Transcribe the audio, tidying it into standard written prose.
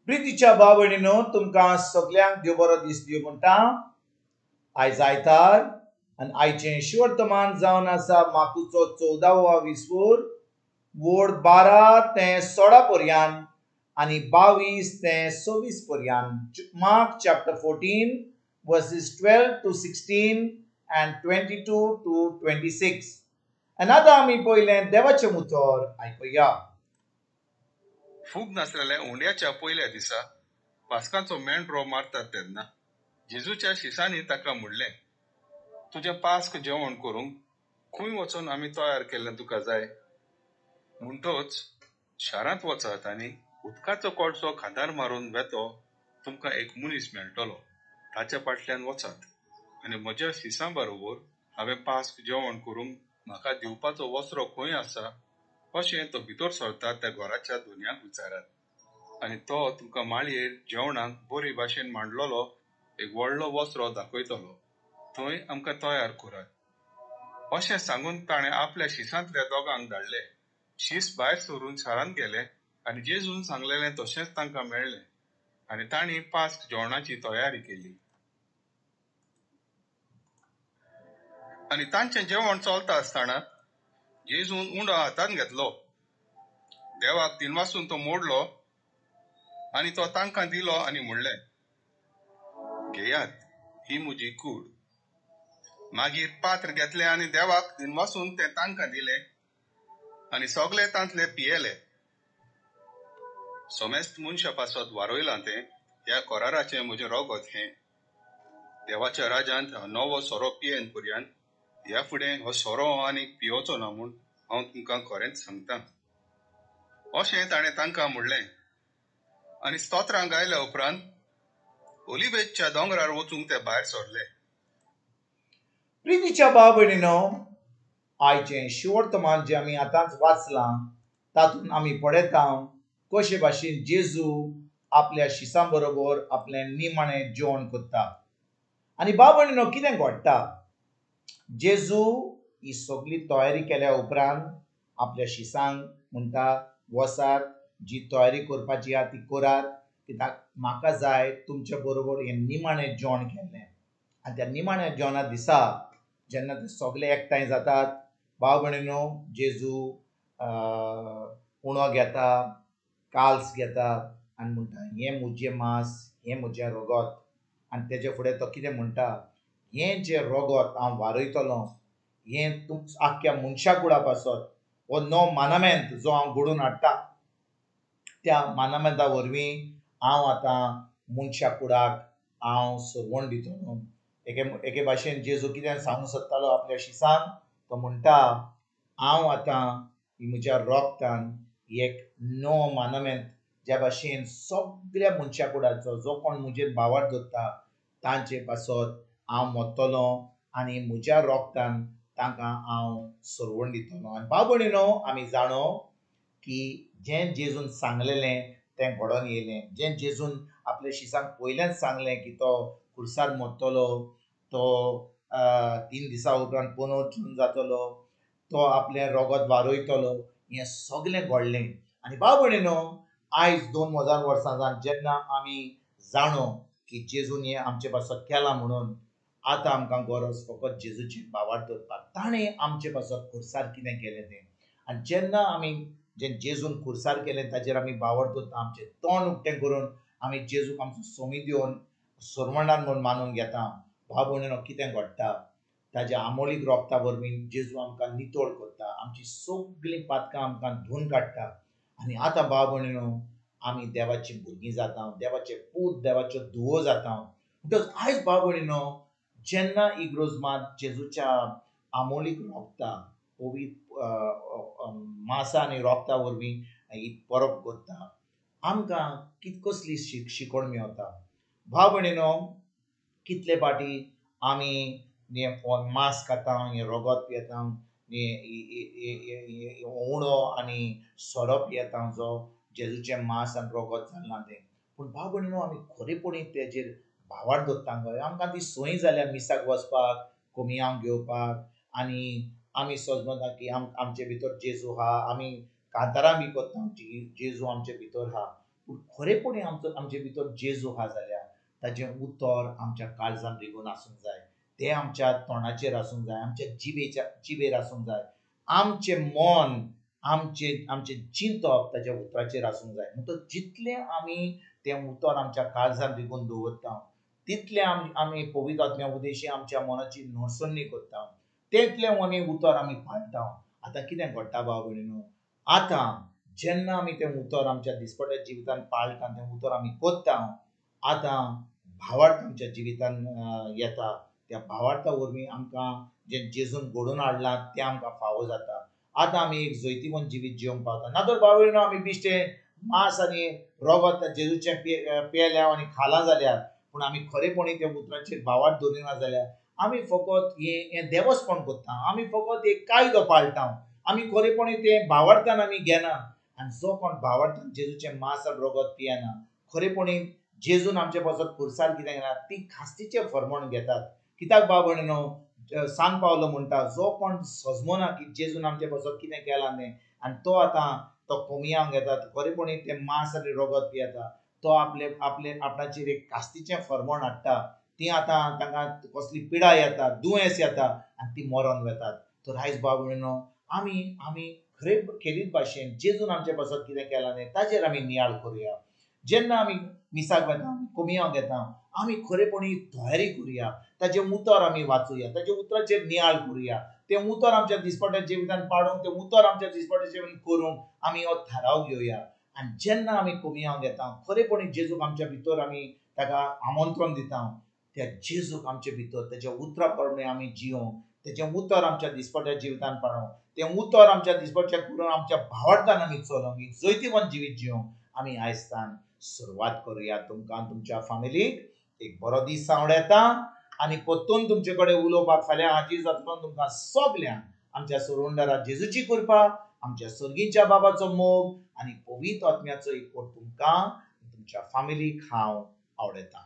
प्रितीच्या भाव भयणीनो, तुमकां सगल्यांक देव बरो दीस दिवं म्हणटा. आयज आयतार आनी आयचें शिवर्तमान जावन आसा मार्कुचो 14वो विस्वूर, वोड 12 ते 16 पर्यान आनी 22 ते 26 पर्यान. Mark chapter 14 verses 12 to 16 and 22 to 26. आनी आतां आमी पयलें देवाचें उतर आयकुया. फूग नासलेल्या उंड्याच्या पयल्या दिसा पास्काचो मेंढरो मारतात तेन्ना जेजूच्या शिसांनी ताका म्हणलें, तुजें पास्क जेवण करूंक खंय वचून आमी तयार केल्लें तुका जाय? म्हणटच शारांत वचात आनी उदकाचो कोळसो खांदार मारून वेतो तुमकां एक मनीस मेळटलो, ताच्या फाटल्यान वचात आनी म्हज्या शिसां बरोबर हांवें पास्क जेवण करूंक म्हाका दिवपाचो वसरो खंय आसा अशें तो भितर सरता त्या घराच्या धनयाक विचारात, आनी तो तुमकां माळयेर जेवणाक बरे भाशेन मांडलेलो एक व्हडलो वसरो दाखयतलो, थंय आमकां तयार करात. अशें सांगून ताणें आपल्या शिसांतल्या दोगांक धाडले. शीस भायर सरून शारांत गेले आनी जेजून सांगलेलें तशेंच तांकां मेळ्ळें आनी तांणी पास्क जेवणाची तयारी केली. आनी तांचें जेवण चलता आसतना जेजून उंडो हातांत घेतलो, देवाक दिनवासून तो मोडलो आनी तो तांकां दिलो आनी म्हणलें, घेयात, ही म्हजी कूड. मागीर पात्र घेतलें आनी देवाक दिनवासून तें तांकां दिलें आनी सगळे तांतले पियेले. समेस्त मनशा पासत वारयलां तें ह्या कराराचें म्हजें रगत हें. देवाच्या राजांत नवो सोरो पियेन पर्यंत ह्या फुडें हो सोरो आनी पियोचो ना म्हूण हांव तुमकां खरेंच सांगता. अशें ताणें तांकां म्हणलें आनी स्तोत्रां गायल्या उपरांत ओलिवेच्या दोंगरार वचूंक ते भायर सरले. प्रितीच्या भाव भयणीनो, आयचें शिवर्तमान जें आमी आतांच वाचलां तातूंत आमी पळयता कशे भाशेन जेजू आपल्या शिसां बरोबर आपलें निमाणें जेवण करता. आनी भाव भयणीनो, कितें घडटा, जेजू ही सगळी तयारी केल्या उपरांत आपल्या शिसांक म्हणटा, वसात, जी तयारी करपाची आहा ती करात, कित्याक म्हाका जाय तुमच्या बरोबर हें निमाणें जेवण केल्लें. आनी त्या निमाण्या जेवणा दिसा जेन्ना ते सगळे एकठांय जातात, भाव भयणीनो, जेजू उणो घेता, काल्स घेता आनी म्हणटा, हें म्हजें मांस, हें म्हजें रगत. आनी तेजे फुडें तो कितें म्हणटा, हें जें रगत हांव वारयतलो हें तुम आख्ख्या मनशा कुडा पासत, हो नवो मानामेंत जो हांव घडोवन हाडटा त्या मानामेंता वरवीं हांव आतां मनशा कुडाक हांव सरवण दितलो. एके एके भाशेन जेजू कितें सांगूंक सोदतालो आपल्या शिसांक, तो म्हणटा, हांव आतां म्हज्या रोगतान एक नवो मानामेंत ज्या भाशेन सगळ्या मनशा कुडाचो जो कोण म्हजेर भावार्थ दवरता तांचे पासत हांव मरतलो आनी म्हज्या रोगतान तांकां हांव सरवण दितलो. आनी भाव भयणीनो, आमी जाणो की जें जेजून सांगलेलें तें घडोवन येयलें. जें जेजून आपल्या शिसांक पयल्यान सांगलें की तो खुर्सार मरतलो, तो 3 दिसां उपरांत पुनरुत्थान जातलो, तो आपलें रगत वारयतलो, हें सगळें घडलें. आनी भाव भयणीनो, आयज 2000 वर्सां जावन जेन्ना आमी जाणो की जेजून हें आमचे पासत केलां म्हणून, आतां आमकां गरज फकत जेजूचे भावार्थ दवरपाक, ताणें आमचे पासत खुर्सार कितें केलें तें. आनी जेन्ना आमी जें जेजून खुर्सार केलें ताचेर आमी भावार्थ दवरता, आमचें तोंड उक्तें करून आमी जेजूक आमचो सोमी दिवन सरवणान म्हूण मानून घेता, भाव भयणीनो, कितें घडटा, ताज्या आमोलीक रोगता वरवीं जेजू आमकां नितळ करता, आमची सगळीं पातकां आमकां धुवन काडटा. आनी आतां भाव भयणीनो, आमी देवाची भुरगीं जाता, देवाचे पूत, देवाच्यो धुवो जाता. म्हणटकच आयज भाव भयणीनो, जेन्ना इग्रोज मात जेजूच्या आमोलीक रोगता, पवित्र मासा आनी रोगता वरवीं ही परब करता, आमकां कसली शिकवण मेळटा. भाव भयणीनो, कितले फावटी आमी हें मांस खाता, हें रगत पियेता, उणो आनी सोरो पियेता जो जेजूचें मांस आनी रगत जालां तें. पूण भाव भयणीनो, आमी खरेपणी तेजेर भावार्थ दवरता गो. आमकां ती संवय जाल्या मिसाक वचपाक, कोमियांव घेवपाक, आनी आमी समजता की आमचे भितर जेजू आहा, आमी कांतारां बी करता जेजू आमचे भितर आहा. पूण खरेपणी आमचो आमचे भितर जेजू आहा जाल्यार ताजें उतर आमच्या काळजान रिगून आसूंक जाय, तें आमच्या तोंडाचेर आसूंक जाय, आमच्या जिबेर आसूंक जाय, आमचें मन आमचें आमचें चिंतप ताज्या उतराचेर आसूंक जाय. म्हणटकच जितलें आमी तें उतर आमच्या काळजान रिगून दवरता तितलें आमी पवित्र आत्म्या उदेशी आमच्या मनाची नडसणी करता, तितलें आमी उतर आमी पाळटा. आतां कितें घडटा भाव भयणीनो, आतां जेन्ना आमी तें उतर आमच्या दिसपट्या जिवितान पाळटा, तें उतर आमी करता, आतां भावार्थ आमच्या जिवितान येता. त्या भावार्था वरवीं आमकां जें जेजून घडोवन हाडलां तें आमकां फावो जाता. आतां आमी एक जैतिवंत जिवीत जिवंक पावता. ना तर भाव भयणीनो आमी बिश्टें मांस आनी रगत जेजूचें पेल्या आनी खालां जाल्यार, पूण आमी खरेपणी त्या उतराचेर भावार्थ दवरिना जाल्यार आमी फकत हें देवस्पण करता, आमी फकत एक कायदो पाळटा, आमी खरेपणी तें भावार्थान आमी घेना. आनी जो कोण भावार्थान जेजूचें मांस आनी रगत पियेना, खरेपणी जेजून आमचे पासत पुरसार कितें घेना, ती खास्तीचें फर्मण घेतात. कित्याक भाव भयणीनो, सान पावलो म्हणटा जो कोण सजमना की जेजून आमचे पासत कितें केलां तें, आनी तो आतां तो कोमियांक घेता, खरेपणी तें मांस आनी रगत पियेता, तो आपले आपले आपणाचेर एक कास्तीचें फर्मण हाडटा. ती आतां तांकां कसली पिडा येता, दुयेंस येता आनी ती मरोन वेतात. तर आयज भाव भयणीनो आमी आमी खरे खेरीत भाशेन जेजून आमचे पासत कितें केलां तें ताजेर आमी नियाळ करुया. जेन्ना आमी मिसाक वता, कोमियांक घेता, आमी खरेपणी तयारी करुया, ताजें उतर आमी वाचुया, ताजें उतराचेर नियाळ करुया, तें उतर आमच्या दिसपट्या जिवितान पाडूंक, तें उतर आमच्या दिसपट्या जिवितान करूंक आमी हो थाराव घेवया. आनी जेन्ना आमी कोमियांक घेता, खरेपणी जेजूक आमच्या भितर आमी ताका आमंत्रण दिता, त्या जेजूक आमचे भितर ताज्या उतरा प्रमाणे आमी जियोंक, तेजें उतर आमच्या दिसपट्या जिवितान पाडूंक, तें उतर आमच्या दिसपट्या करून आमच्या भावार्थान आमी चलोंक, एक जैतिवंत जिवीत जियोंक आमी आयजतान सुरवात करुया. तुमकां तुमच्या फामिलीक एक बरो दीस सांवड येता आनी परतून तुमचे कडेन उलोवपाक फाल्यां हाजीर जातलो. तुमकां सगल्यांक आमच्या सोडवणदारा जेजूची कृपा, आमच्या सर्गीच्या बाबाचो मोग आनी पवित्र आत्म्याचो एकवट तुमकां तुमच्या फामिलीक हांव आवडयतां.